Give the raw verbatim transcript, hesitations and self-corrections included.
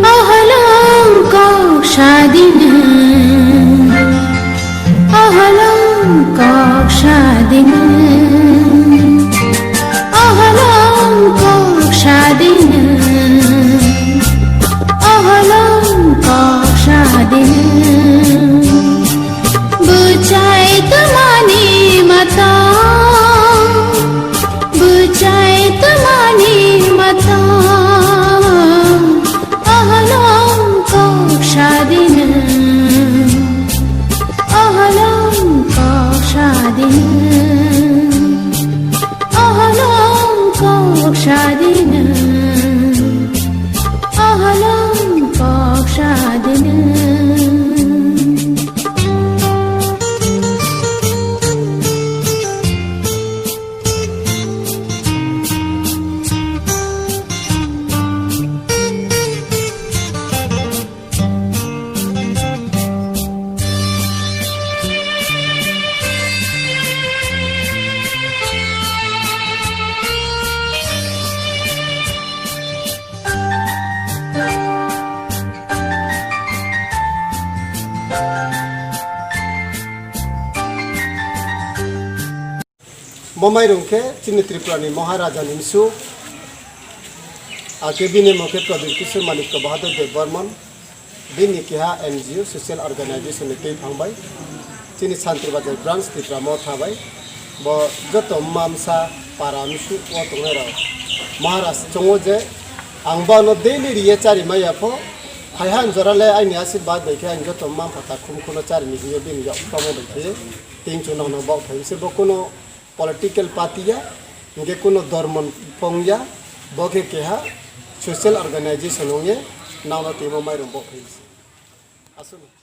Oholong kok sadina, oholong kok sadina, oholong kok sadina, oholong kok sadina. Bwchai twmani mata, bwchai twmani mata, oholong kok sadina, oholong kok sadina, oholong kok sadina, oholong kok sadina. Bo mairung khe chini Tripura ni Maharaja ni msu, akhe bini mung khe Pradyut Kishore Manikya Bahadur Debbarman, bini keha N G O social organization ni twi phang bai. Chini Santri Bazar branch Tipra Motha bai. Bo joto mamsa para msu o tongnai rok Maharaj chongo je ang bono daily riye chari maya pho, phaiha jora le aini asirwad bai khe ang joto mam pha ta khum khuno chari ni hiyo bini yok tomo bai khe. Tin chunang no bok phai se bo kuno political party ya, hingke kuno dormo pong ya, bo khe keha social organization ong ye, nang no timo mairung bo phai se. Aswk.